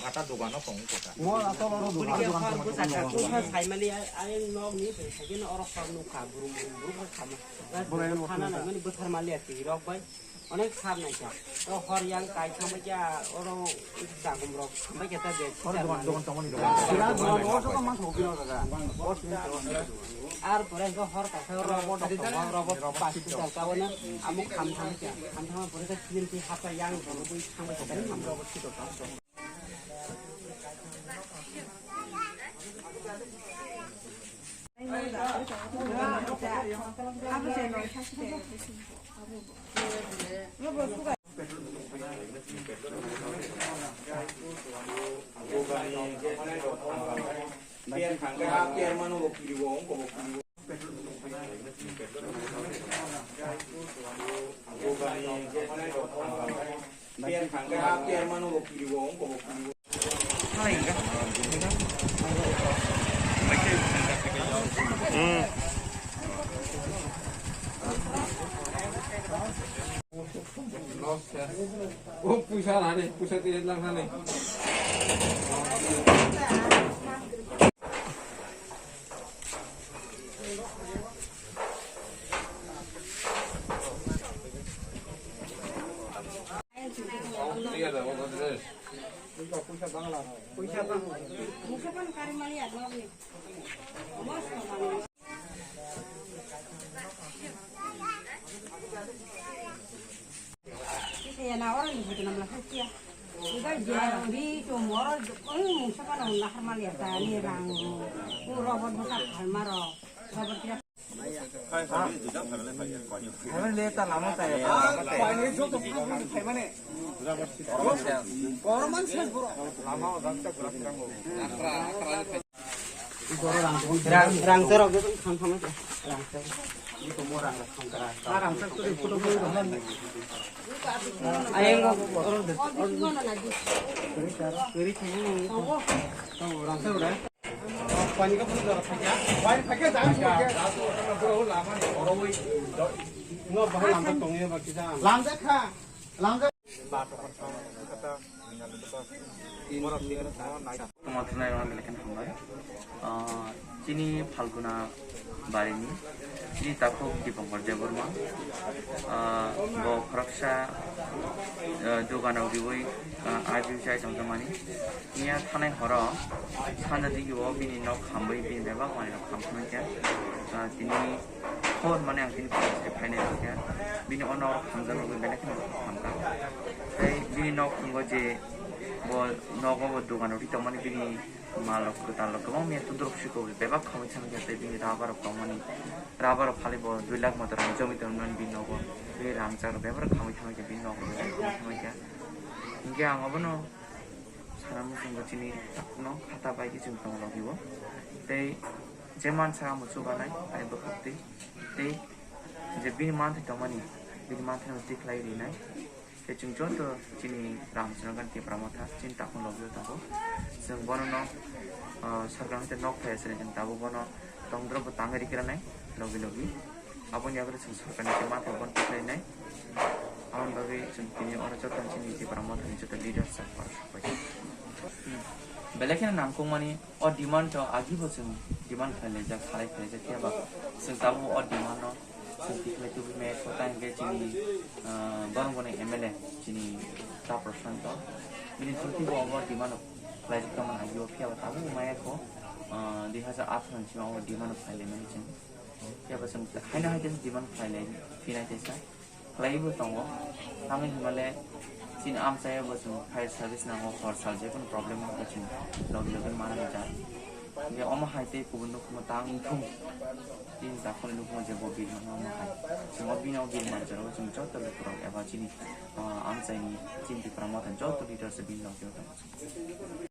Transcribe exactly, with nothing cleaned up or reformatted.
Ata dogano tongo kota. Mo asol oro dogan. Purikya dogan hor tongma bwsa dogan. Kha, bwsa saimani ai, ai nok ni bai saikhe no oro hor nukha, burum burum burum hor khama. Thana naimani bwthar mali ati rok bai. Onek sar naikha. O hor yang kai thangbai kha, oro chagum rok thangbai kha ta be. Oro dogan, dogan tongmani dogan. Birat dogan, o dogan man thok bino daga. O sini dogan. Ar pore go hor kaisa robot tongo, robot hospital ka wano amo kham thang kha. Kham thang pore ta sini ti hapta yang dolo bui thangbai kha ta kham robot. O puisa nani, puisa tiri lang nani. Rang, rang terok thang thang rang terok. Ayang go. Rang terok. Lamjak kha, lamjak. Tongma thwnai rok belai kheno hambai. Ah, chini Phalguna barini, chini takhuk Dipankar Debbarma, ah, bo khoroksa, ah, dogano riwi, ah, ajiwi chai tongjakmani. Miya thanai horo sanja digi o bini nok hambai bini bebak manwi rok hamjakmani khe, ah, tini Hor mane ang tini police khe phainai rwkha. Bini o nok rok hamjak rwgwi belai kheno hamkha. Tei bini nok thwngo je bo nogo bo dogan rok tongmani bini mal rok kwtal rok kwbangma tundrok siko bebak khamwi thangkha tei bini rubber rok tongmani rubber rok phalwi bo dui lakh motor rok jomai tongmani bini nogo. Bini rangchak rok bebak khamwi thangkha bini nok rok bebak khamwi thangkha. Hinkhe ang obono sana muchungo chini no khata bai khe chwng tonglogiwo. Tei je mansa amo chubanai, ai bwkhaktwi. Tei je bini manthai tongmani, bini manthai no tikhlai rinai. Tei chwng joto chini Ramchandra Gandhi Tipra Motha, chini takhuk logio tongo. Chwng bono no, ah, sarkar haste nok phai aswk chwng tabuk bono tongdrop bo tangwi rikranai, logi logi. Aboni yagre chwng sarkar ni manthai bono tikhlainai. Aboni bagwi chwng tini oro joto chini Tipra Motha ni joto leaders rok oro sok pai. Belai kheno nangkukmani o demand rok agi bo chwng demand khlai laijak, khalai khlai jak, phiya ba chwng tabuk o demand no chwng tikhlai tubui maya kho, tei hwnkhe chini, ah, borok boni M L A chini Ta Prashanto bini jyoti bo obo demand rok khlai jak tongmani agi o, phiya ba tabuk maya kho, ah, dui hazar atharo ni simi obo demand rok khlai laimani chwng, phiya ba chwng haino hai khe demand khlai lai phinai teisa. Khlaiwi bo tongo. Tamni hwnmale chini amchaio bo chwng fire service nango, hor sal jekunu problem wngkha chwng logi logi mana rijak. Hingkhe omo hai tei kubun nukhungo tang wngthung. Chini takhukni nukhungo je bo bill mano omo hai. Chwng o bini o bill manjaro chwng joto lukurok eba chini, ah, amchaini chini Tipra Motha joto leaders bini logi o tongo.